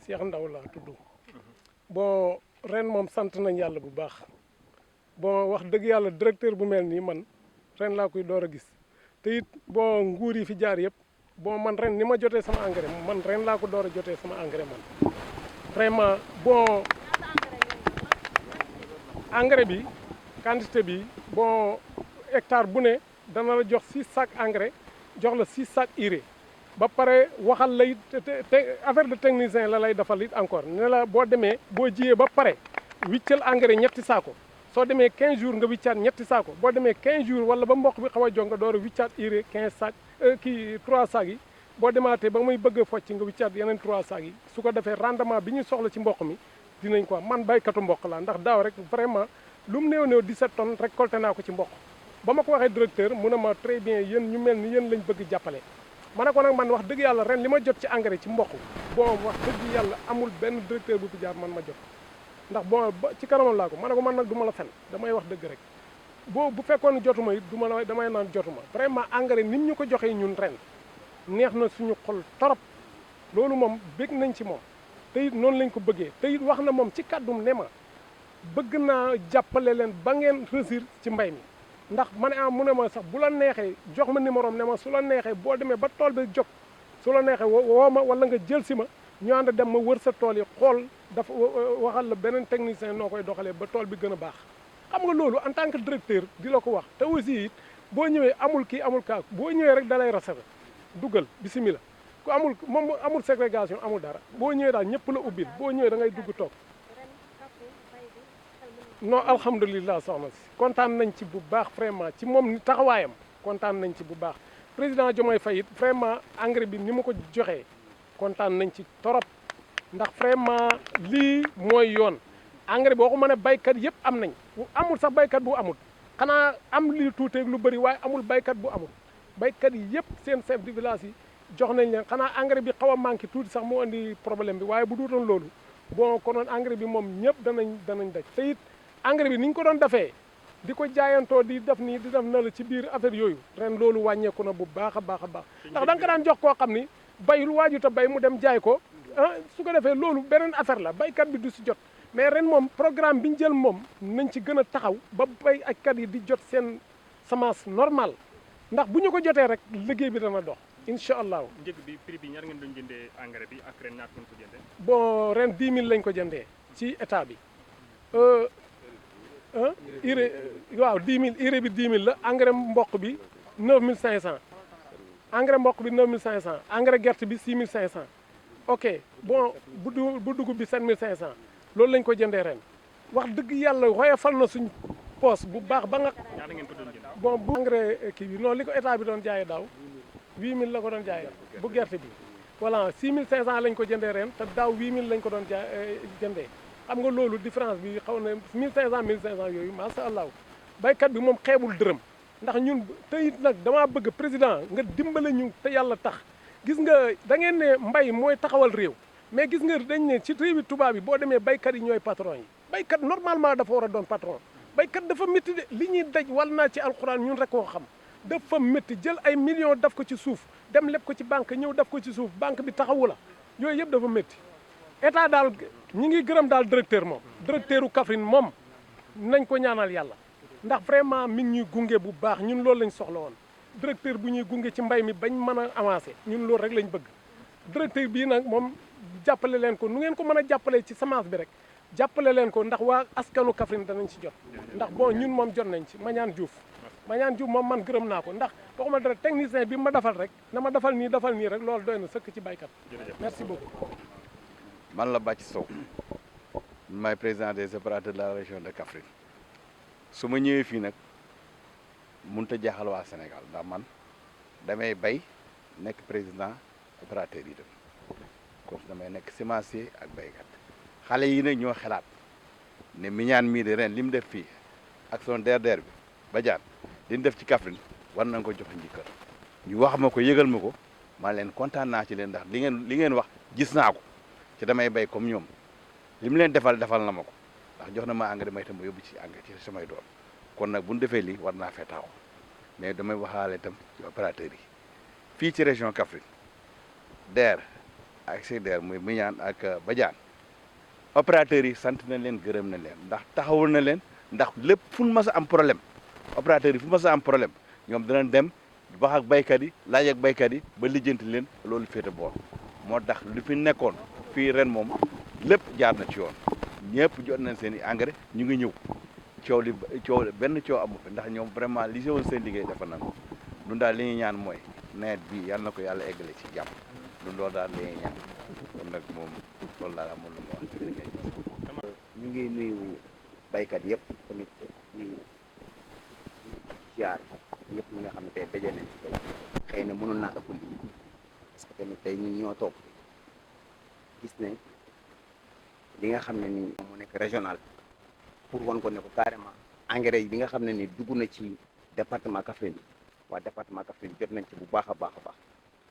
Cheikh Ndaw laa tudd bon ren moom sant nañ yàlla bu baax bon wax dëgg yàlla directeur bu mel nii man ren laa koy door a gis te it bon nguur yi fi jaar yëpp bon man ren ni ma jotee sama engrais man ren laa ko door a jotee sama engrais man vraiment bon engrais bi quantité bi bon hectare bu ne dana la jox 6 sacs engrais jox la 6 sacs urée ba pare waxal lay affaire de technicien la lay defal it encore ne la boo demee boo jiyee ba pare wiccal engrais ñetti saako soo demee 15 jours nga wiccaat ñetti saako boo demee 15 jours wala ba mboq bi xaw a jóg nga door a wiccaat urée 15 sacs kii 3 sacs yi boo demaatee ba muy bëgg a focc nga wiccaat yeneen 3 sacs yi su ko defee rendement bi ñu soxla ci mboq mi dinañ ko am man baykatu mboq laa ndax daaw rek vraiment lu mu néew 17 tonnes récolté naa ko ci mboq ba ma ko waxee directeur mu ne ma très bien yéen ñu mel ni yéen lañ bëgg jàppale ma ne ko nag man wax dëgg yàlla ren li ma jot ci engrais ci mboq bon wax dëgg yàlla amul benn directeur bu fi jaar man ma jot ndax bon ci kanamam laa ko ma ne ko man nag du ma la fen damay wax dëgg rek bu fekkoon jotuma it du ma la damay naan jotuma vraiment engrais ni ñu ko joxee ñun ren neex na suñu xol torop loolu moom bég nañ ci moom te it noonu lañ ko bëggee te it wax na moom ci kàddum ne ma bëgg naa jàppale leen ba ngeen réussir ci mbay mi ndax ma ne mu ne ma sax bu la neexee jox ma numéro am ne ma su la neexee boo demee ba tool bi jóg su la neexee woo ma wala nga jël si ma ñu ànd dem ma wër sa tool yi xool dafa waxal la beneen technicien noo koy doxalee ba tool bi gën a baax xam nga loolu en tant que directeur di la ko wax te aussi it boo ñëwee amul kii amul kaa boo ñëwee rek dalay recevoir duggal bisimilah ku amul moom amul ségrégation amul dara boo ñëwee daal ñëpp la ubbil boo ñëwee da ngay dugg toog non alhamdulilah soxna si kontaan nañ ci bu baax vraiment ci moom taxawaayam kontaan nañ ci bu baax président Diomaye Faye it vraiment engrais bi ni ma ko joxee kontaan nañ ci torop ndax vraiment lii mooy yoon engrais boo ko mën a baykat yëpp am nañ amul sax baykat bu amul xanaa am lii tuuteeg lu bëri waaye amul baykat bu amul baykat yi yëpp seen chef de village yi jox nañ leen xanaa engrais bi xaw a manqué tuuti sax moo andi problème bi waaye bu duutoon loolu bon konoon engrais bi moom ñëpp danañ daj te it engrais bi ni ñu ko doon defee di ko jaayantoo di def nii di def na la ci biir affaire yooyu ren loolu wàññeeku na bu baax a baax a baax ndax da nga ko daan jox koo xam ni bayul waajut a bay mu dem jaay ko su ko defee loolu beneen affaire la baykat bi du si jot mais ren moom programme bi ñu jël moom nañ ci gën a taxaw ba baykat yi di jot seen semence normale ndax bu ñu ko jotee rek liggéey bi dana dox incha allahu. njëg bi prix bi ñaar ngeen doon jëndee engrais bi ak ren ñaata ngeen ko jëndee. bon ren 10 000 lañ ko jëndee ci état bi. urée waaw 10 000 urée bi 10 000 la engrais mboq bi 9 500 engrais mboq bi 9 500 engrais gerte bi 6 500 ok bon bu dugub bi 7 500 loolu lañ ko jëndee ren wax dëgg yàlla woyofal na suñ poos bu baax ba nga. ñaata ngeen ko doon jëndee. bon bu engrais kii bi non li ko état bi doon jaayee daaw 8000 la ko doon jaayee bu gerte bi voilà 6 500 lañ ko jëndee ren te daaw 8000 lañ ko doon jëndee. xam nga loolu différence bi xaw na 1500 yooyu macha allah baykat bi moom xeebul dërëm ndax ñun te it nag damaa bëgg président nga dimbale ñu te yàlla tax gis nga da ngeen ne mbay mooy taxawal réew mais gis nga dañ ne ci réewi tubaab bi boo demee baykat yi ñooy patron yi baykat normalement dafa war a doon patron baykat dafa métti de li ñuy daj wal naa ci alxuraan ñun rek koo xam dafa métti jël ay millions daf ko ci suuf dem leb ko ci banque ñëw daf ko ci suuf banque bi taxawu la yooyu yëpp dafa métti état daal ñi ngi gërëm daal directeur moom directeur u Kaffrine moom nañ ko ñaanal yàlla ndax vraiment mi ngi ñuy gunge bu baax ñun loolu lañ soxla woon directeur bu ñuy gunge ci mbay mi bañ mën a avancé ñun loolu rek lañ bëgg directeur bii nag moom jàppale leen ko nu ngeen ko mën a jàppalee ci semence bi rek jàppale leen ko ndax waa askanu Kaffrine danañ ci jot ndax bon ñun moom jot nañ ci Mañaan Diouf moom man gërëm naa ko ndax waxuma dara technicien bi ma defal rek na ma defal nii rek loolu doy na sëkk ci baykat merci beaucoup. man la Bàcc Sow maay président des opérateurs de la région de Kaffrine su ma ñëwee fii nag mënut a jaaxal waa Sénégal ndax man damay bay nekk président opérateur yi dem kon damay nekk semencier ak baykat xale yi nag ñoo xalaat ne Mignane mii de ren li mu def fii ak son DRDR bi Badiane li mu def ci Kaffrine war nañ ko jox njikkal ñu wax ma ko yëgal ma ko man leen kontaan naa ci leen ndax li ngeen wax gis naa ko ci damay bay comme ñoom li mu leen defal na ma ko ndax jox na ma engrais may itam ma yóbbu ci engrais ci samay doom kon nag bu ñu defee lii war naa fee taxaw mais damay waxaale itam ci opérateurs yi fii ci région Kaffrine DER ak SEDER muy Mignane ak Badiane opérateurs yi sant nañ leen gërëm nañ leen ndax taxawul na leen ndax lépp fu mu mës a am problème opérateurs yi fu mës a am problème ñoom dinañ dem wax ak baykat yi laaj ak baykat yi ba lijjanti leen loolu féete boor moo tax lu fi nekkoon fii ren moom lépp jaar na ci yoon ñëpp jot nañ seen i engrais ñu ngi ñëw coow benn coow amu fi ndax ñoom vraiment li si woon seen liggéey dafa nan lu daal li ñuy ñaan mooy nawet bi yàlla na ko yàlla eggale ci jàmm lu loolu daal li ñuy ñaan kon nag moom loolu daal amul lu ma wax. ñu ngi nuyu baykat yëpp tamit di ziar ñëpp ñi nga xam ne tey daje nañ ci tey xëy na mënoon naa ëpp lii parce que tamit tey ñun ñoo toog gis ne li nga xam ne ni mu nekk régional pour wan ko ne ko carrément engrais yi bi nga xam ne ni dugg na ci département Kaffrine waa département Kaffrine jot nañ ci bu baax a baax a baax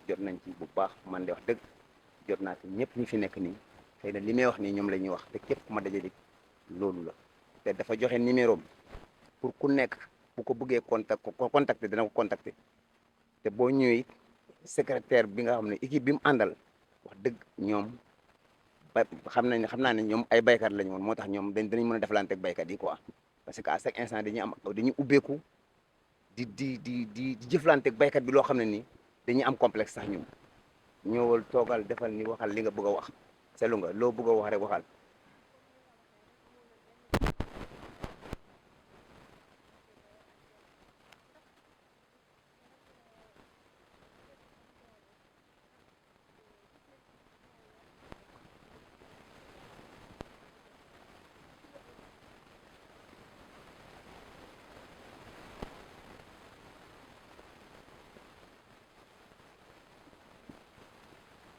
jot nañ ci bu baax man de wax dëgg jot naa ci ñëpp ñi fi nekk nii xëy na li may wax nii ñoom la ñuy wax te képp ku ma dajale loolu la te dafa joxe numéro pour ku nekk bu ko bëggee contacter dina ko contacter te boo ñëwee secrétaire bi nga xam ne équipe bi mu àndal wax dëgg ñoom xam naa ne ñoom ay baykat lañu woon moo tax ñoom danañ mën a defalante ak baykat yi quoi parce que à chaque instant dañuy ubbeeku di jëflante ak baykat bi loo xam ne nii dañuy am complexe sax ñun ñëwal toogal defal ni waxal li nga bëgg a wax seetlu nga loo bëgg a wax rek waxal.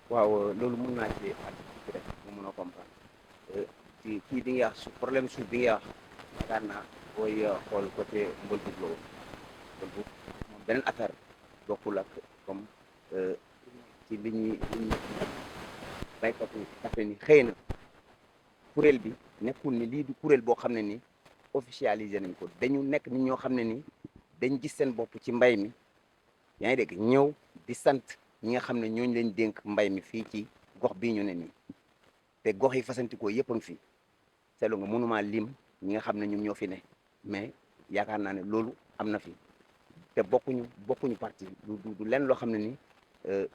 waaw loolu mën naa ci ànd ci rek mu mën a comprendre ci kii bi nga wax problème suuf bi nga wax yaakaar naa booy xool côté Mbodj la woon Mbodj moom beneen affaire bokkul ak comme ci li ñuy baykat yi Kaffrine ni xëy na kuréel bi nekkul ni lii du kuréel boo xam ne ni officialisé nañ ko dañu nekk nit ñoo xam ne ni dañ gis seen bopp ci mbay mi yaa ngi dégg ñëw di sant ñi nga xam ne ñooñu leen dénk mbay mi fii ci gox bii ñu ne nii te gox yi fasantikoo yëpp a ngi fi seetlu nga mënuma lim ñi nga xam ne ñoom ñoo fi ne mais yaakaar naa ne loolu am na fi te bokkuñu parti du lenn loo xam ne ni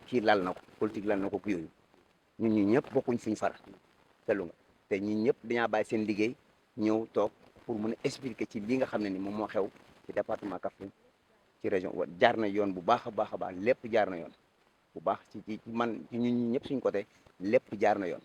kii lal na ko politique lal na ko yooyu ñun ñi ñëpp bokkuñ fuñ far seetlu nga te ñun ñëpp dañaa bàyyi seen liggéey ñëw toog pour mën a expliquer ci li nga xam ne ni moom moo xew ci département Kaffrine ci région jaar na yoon bu baax a baax lépp jaar na yoon bu baax ci man ci ñun ñi ñëpp suñ côté lépp jaar na yoon